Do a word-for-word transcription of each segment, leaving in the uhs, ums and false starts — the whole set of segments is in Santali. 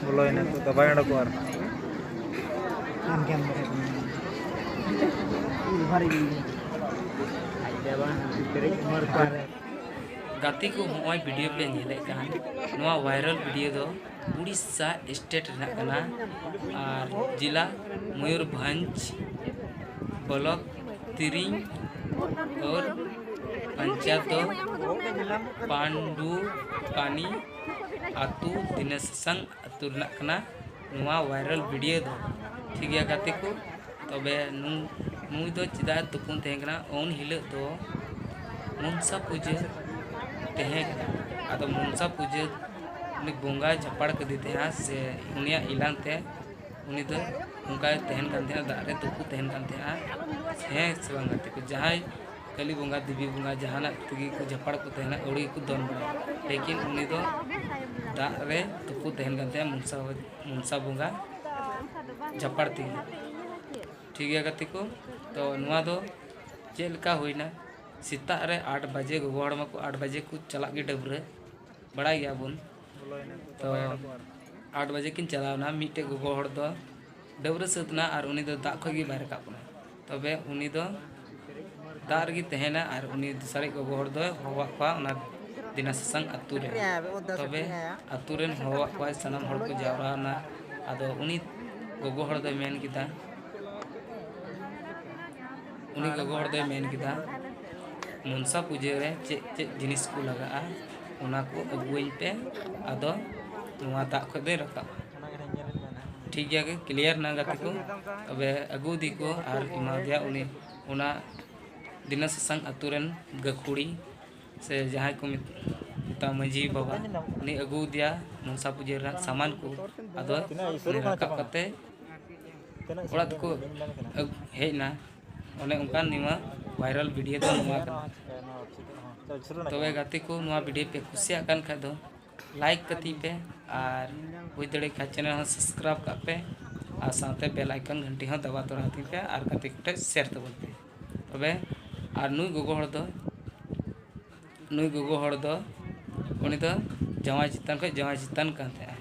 ᱵᱚᱞᱚᱭᱮᱱᱟ, ᱱᱤᱛᱚᱜ ᱫᱚ ᱵᱟᱭ ᱚᱰᱚᱠᱚᱜᱼᱟ ᱟᱨ᱾ ᱜᱟᱛᱮ ᱠᱚ, ᱦᱚᱸᱜᱼᱚᱭ ᱵᱷᱤᱰᱤᱭᱳ ᱯᱮ ᱧᱮᱞᱮᱫ ᱠᱟᱱ, ᱱᱚᱣᱟ ᱵᱷᱟᱭᱨᱟᱞ ᱵᱷᱤᱰᱤᱭᱳ ᱫᱚ ᱩᱲᱤᱥᱥᱟ ᱥᱴᱮᱴ ᱨᱮᱱᱟᱜ ᱠᱟᱱᱟ ᱟᱨ ᱡᱮᱞᱟ ᱢᱚᱭᱩᱨᱵᱷᱚᱸᱡᱽ, ᱵᱞᱚᱠ ᱛᱤᱨᱤᱝ ᱟᱨ ᱯᱚᱧᱪᱟᱭᱮᱛ ᱫᱚ ᱯᱟᱱᱰᱩᱯᱟᱱᱤ ᱟᱹᱛᱩ, ᱫᱤᱱᱟᱹ ᱥᱟᱥᱟᱝ ᱟᱹᱛᱩ ᱨᱮᱱᱟᱜ ᱠᱟᱱᱟ ᱱᱚᱣᱟ ᱵᱷᱟᱭᱨᱟᱞ ᱵᱷᱤᱰᱤᱭᱳ ᱫᱚ᱾ ᱴᱷᱤᱠ ᱜᱮᱭᱟ ᱜᱟᱛᱮ ᱠᱚ, ᱛᱚᱵᱮ ᱱᱩ-, ᱱᱩᱭ ᱫᱚ ᱪᱮᱫᱟᱜ ᱛᱩᱯᱩᱱ ᱛᱟᱦᱮᱸ ᱠᱟᱱᱟ? ᱩᱱ ᱦᱤᱞᱳᱜ ᱫᱚ ᱢᱚᱱᱥᱟ ᱯᱩᱡᱟᱹ ᱛᱟᱦᱮᱸ ᱠᱟᱱᱟ᱾ ᱟᱫᱚ ᱢᱚᱱᱥᱟ ᱯᱩᱡᱟᱹ ᱩᱱᱤ ᱵᱚᱸᱜᱟᱭ ᱡᱟᱯᱟᱲ ᱠᱮᱫᱮ ᱛᱟᱦᱮᱸᱜᱼᱟ, ᱥᱮ ᱩᱱᱤᱭᱟᱜ ᱮᱞᱟᱱ ᱛᱮ ᱩᱱᱤ ᱫᱚ ᱚᱱᱠᱟᱭ ᱛᱟᱦᱮᱸᱱ ᱠᱟᱱ ᱛᱟᱦᱮᱸᱜᱼᱟ, ᱫᱟᱜ ᱨᱮ ᱛᱩᱯᱩ ᱛᱟᱦᱮᱸᱱ ᱠᱟᱱ ᱛᱟᱦᱮᱸᱜᱼᱟ᱾ ᱦᱮᱸ ᱥᱮ ᱵᱟᱝ ᱜᱟᱛᱮ ᱠᱚ? ᱡᱟᱦᱟᱸᱭ ᱠᱟᱹᱞᱤ ᱵᱚᱸᱜᱟ, ᱫᱮᱵᱤ ᱵᱚᱸᱜᱟ, ᱡᱟᱦᱟᱸᱱᱟᱜ ᱛᱮᱜᱮ ᱠᱚ ᱡᱟᱯᱟᱲ ᱠᱚ ᱛᱟᱦᱮᱸᱱᱟ, ᱟᱹᱣᱲᱤ ᱜᱮᱠᱚ ᱫᱚᱱ ᱵᱟᱲᱟᱭᱟ, ᱞᱮᱠᱤᱱ ᱩᱱᱤ ᱫᱚ ᱫᱟᱜ ᱨᱮ ᱛᱩᱯᱩ ᱛᱟᱦᱮᱸᱱ ᱠᱟᱱ ᱛᱟᱦᱮᱸᱜᱼᱟ, ᱢᱚᱱᱥᱟ, ᱢᱚᱱᱥᱟ ᱵᱚᱸᱜᱟ ᱡᱟᱯᱟᱲ ᱛᱮᱜᱮ᱾ ᱴᱷᱤᱠ ᱜᱮᱭᱟ ᱜᱟᱛᱮ ᱠᱚ, ᱛᱚ ᱱᱚᱣᱟ ᱫᱚ ᱪᱮᱫ ᱞᱮᱠᱟ ᱦᱩᱭᱱᱟ? ᱥᱮᱛᱟᱜ ᱨᱮ ᱟᱴ ᱵᱟᱡᱮ ᱜᱚᱜᱚ ᱦᱚᱲ ᱢᱟᱠᱚ ᱟᱴ ᱵᱟᱡᱮ ᱠᱚ ᱪᱟᱞᱟᱜ ᱜᱮ ᱰᱟᱹᱵᱽᱨᱟᱹ, ᱵᱟᱲᱟᱭ ᱜᱮᱭᱟᱵᱚᱱ᱾ ᱛᱚ ᱟᱴ ᱵᱟᱡᱮ ᱠᱤᱱ ᱪᱟᱞᱟᱣᱱᱟ, ᱢᱤᱫᱴᱮᱡ ᱜᱚᱜᱚ ᱦᱚᱲ ᱫᱚ ᱰᱟᱹᱵᱽᱨᱟᱹ ᱥᱟᱹᱛ ᱮᱱᱟ ᱟᱨ ᱩᱱᱤ ᱫᱚ ᱫᱟᱜ ᱠᱷᱚᱡ ᱜᱮ ᱵᱟᱭ ᱨᱟᱠᱟᱵ ᱠᱟᱱᱟ᱾ ᱛᱚᱵᱮ ᱩᱱᱤ ᱫᱚ ᱫᱟᱜ ᱨᱮᱜᱮ ᱛᱟᱦᱮᱸᱱᱟ ᱟᱨ ᱩᱱᱤ ᱫᱚᱥᱟᱨᱤᱡ ᱜᱚᱜᱚ ᱦᱚᱲ ᱫᱚᱭ ᱦᱚᱦᱚᱣᱟᱫ ᱠᱚᱣᱟ ᱚᱱᱟ ᱫᱤᱱᱟ ᱥᱟᱥᱟᱝ ᱟᱹᱛᱩ ᱨᱮ᱾ ᱛᱚᱵᱮ ᱟᱹᱛᱩ ᱨᱮᱱ ᱦᱚᱦᱚᱣᱟᱫ ᱠᱚᱣᱟᱭ, ᱥᱟᱱᱟᱢ ᱦᱚᱲ ᱠᱚ ᱡᱟᱣᱨᱟ ᱮᱱᱟ᱾ ᱟᱫᱚ ᱩᱱᱤ ᱜᱚᱜᱚ ᱦᱚᱲ ᱫᱚᱭ ᱢᱮᱱ ᱠᱮᱫᱟ, ᱩᱱᱤ ᱜᱚᱜᱚ ᱦᱚᱲ ᱫᱚᱭ ᱢᱮᱱ ᱠᱮᱫᱟ, "ᱢᱚᱱᱥᱟ ᱯᱩᱡᱟᱹ ᱨᱮ ᱪᱮᱫ ᱪᱮᱫ ᱡᱤᱱᱤᱥ ᱠᱚ ᱞᱟᱜᱟᱜᱼᱟ, ᱚᱱᱟ ᱠᱚ ᱟᱹᱜᱩᱣᱟᱹᱧ ᱯᱮ, ᱟᱫᱚ ᱱᱚᱣᱟ ᱫᱟᱜ ᱠᱷᱚᱡ ᱫᱚᱧ ᱨᱟᱠᱟᱵᱼᱟ᱾" ᱴᱷᱤᱠ ᱜᱮᱭᱟ, ᱠᱞᱤᱭᱟᱨ ᱱᱟ ᱜᱟᱛᱮ ᱠᱚ᱾ ᱛᱚᱵᱮ ᱟᱹᱜᱩ ᱟᱫᱮ ᱠᱚ ᱟᱨ ᱮᱢᱟ ᱫᱮᱭᱟ ᱩᱱᱤ ᱚᱱᱟ ᱫᱤᱱᱟᱹ ᱥᱟᱥᱟᱝ ᱟᱹᱛᱩ ᱨᱮᱱ ᱜᱟᱹᱠᱷᱩᱲᱤ ᱥᱮ ᱡᱟᱦᱟᱸᱭ ᱠᱚ ᱢᱮᱛ-, ᱢᱮᱛᱟᱭ ᱢᱟᱹᱡᱷᱤ ᱵᱟᱵᱟ, ᱩᱱᱤ ᱟᱹᱜᱩ ᱟᱫᱮᱭᱟ ᱢᱚᱱᱥᱟ ᱯᱩᱡᱟᱹ ᱨᱮᱱᱟᱜ ᱥᱟᱢᱟᱱ ᱠᱚ᱾ ᱟᱫᱚ ᱩᱱᱤ ᱨᱟᱠᱟᱵ ᱠᱟᱛᱮ ᱚᱲᱟᱜ ᱛᱮᱠᱚ ᱟᱹᱜ-, ᱦᱮᱡ ᱮᱱᱟ᱾ ᱚᱱᱮ ᱚᱱᱠᱟᱱ ᱱᱚᱣᱟ ᱵᱷᱟᱭᱨᱟᱞ ᱵᱷᱤᱰᱤᱭᱳ ᱫᱚ ᱱᱚᱣᱟ ᱠᱟᱱᱟ᱾ ᱛᱚᱵᱮ ᱜᱟᱛᱮ ᱠᱚ, ᱱᱚᱣᱟ ᱵᱷᱤᱰᱤᱭᱳ ᱯᱮ ᱠᱩᱥᱤᱭᱟᱜ ᱠᱟᱱ ᱠᱷᱟᱡ ᱫᱚ ᱞᱟᱭᱤᱠ ᱠᱟᱹᱛᱤᱧ ᱯᱮ ᱟᱨ ᱦᱩᱭ ᱫᱟᱲᱮᱭᱟᱜ ᱠᱷᱟᱡ ᱪᱮᱱᱮᱞ ᱦᱚᱸ ᱥᱟᱵᱥᱠᱨᱟᱭᱤᱵᱽ ᱠᱟᱜ ᱯᱮ ᱟᱨ ᱥᱟᱶᱛᱮ ᱵᱮᱞ ᱟᱭᱠᱚᱱ ᱜᱷᱟᱱᱴᱤ ᱦᱚᱸ ᱫᱟᱵᱟᱣ ᱛᱚᱨᱟ ᱠᱟᱹᱛᱤᱧ ᱯᱮ ᱟᱨ ᱜᱟᱛᱮ ᱠᱚᱴᱷᱮᱡ ᱥᱮᱭᱟᱨ ᱛᱟᱵᱚᱱ ᱯᱮ᱾ ᱛᱚᱵᱮ ᱟᱨ ᱱᱩᱭ ᱜᱚᱜᱚ ᱦᱚᱲ ᱫᱚ ᱱᱩᱭ ᱜᱚᱜᱚ ᱦᱚᱲ ᱫᱚ ᱩᱱᱤ ᱫᱚ ᱡᱟᱶᱟᱭ ᱪᱮᱛᱟᱱ ᱠᱷᱚᱱ ᱡᱟᱶᱟᱭ ᱪᱮᱛᱟᱱ ᱠᱟᱱ ᱛᱟᱦᱮᱸᱜᱼᱟ᱾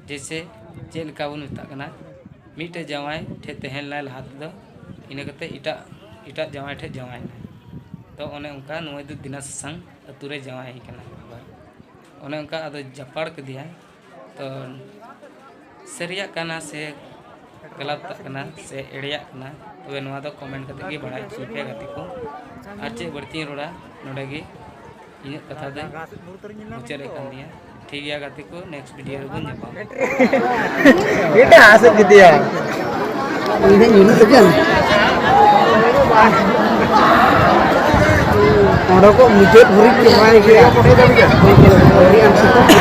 ᱡᱮᱭᱥᱮ ᱪᱮᱫ ᱞᱮᱠᱟ ᱵᱚᱱ ᱢᱮᱛᱟᱜ ᱠᱟᱱᱟ, ᱢᱤᱫᱴᱮᱡ ᱡᱟᱶᱟᱭ ᱴᱷᱮᱡ ᱛᱟᱦᱮᱸ ᱞᱮᱱᱟᱭ ᱞᱟᱦᱟ ᱛᱮᱫᱚ, ᱤᱱᱟᱹ ᱠᱟᱛᱮ ᱮᱴᱟᱜ ᱮᱴᱟᱜ ᱡᱟᱶᱟᱭ ᱴᱷᱮᱡ ᱡᱟᱶᱟᱭ ᱮᱱᱟᱭ᱾ ᱛᱚ ᱚᱱᱮ ᱚᱱᱠᱟ ᱱᱩᱭ ᱫᱚ ᱫᱤᱱᱟ ᱥᱟᱥᱟᱝ ᱟᱹᱛᱩ ᱨᱮ ᱡᱟᱶᱟᱭ ᱦᱩᱭ ᱠᱟᱱᱟ᱾ ᱟᱵᱟᱨ ᱚᱱᱮ ᱚᱱᱠᱟ ᱟᱫᱚ ᱡᱟᱯᱟᱲ ᱠᱮᱫᱮᱭᱟᱭ᱾ ᱛᱚ ᱥᱟᱹᱨᱤᱭᱟᱜ ᱠᱟᱱᱟ ᱥᱮ ᱜᱟᱞᱟᱛᱟᱜ ᱠᱟᱱᱟ ᱥᱮ ᱮᱲᱮᱭᱟᱜ ᱠᱟᱱᱟ, ᱛᱚᱵᱮ ᱱᱚᱣᱟ ᱫᱚ ᱠᱚᱢᱮᱱᱴ ᱠᱟᱛᱮ ᱜᱮ ᱵᱟᱲᱟᱭ ᱦᱚᱪᱚᱭ ᱯᱮ ᱜᱟᱛᱮ ᱠᱚ᱾ ᱟᱨ ᱪᱮᱫ ᱵᱟᱹᱲᱛᱤᱧ ᱨᱚᱲᱟ, ᱱᱚᱰᱮ ᱜᱮ ᱤᱧᱟᱹᱜ ᱠᱟᱛᱷᱟ ᱫᱚᱧ ᱢᱩᱪᱟᱹᱫ ᱮᱫ ᱠᱟᱱ ᱜᱮᱭᱟ᱾ ᱴᱷᱤᱠ ᱜᱮᱭᱟ ᱜᱟᱛᱮ ᱠᱚ, ᱱᱮᱠᱥᱴ ᱵᱷᱤᱰᱤᱭᱳ ᱨᱮᱵᱚᱱ ᱧᱟᱯᱟᱢᱟ᱾ ᱮᱴᱟᱜ ᱥᱮᱫ ᱜᱤᱫᱤᱭᱟ᱾ ᱤᱧ ᱫᱚ ᱧᱩᱨᱩᱜ ᱞᱟᱹᱜᱤᱫ᱾ ᱚᱸᱰᱮ ᱠᱚ ᱢᱩᱪᱟᱹᱫ ᱦᱩᱨᱤᱡ ᱪᱟᱵᱟᱭ ᱜᱮᱭᱟ᱾ ᱟᱹᱰᱤ ᱟᱸᱴ ᱥᱮᱛᱟᱜ᱾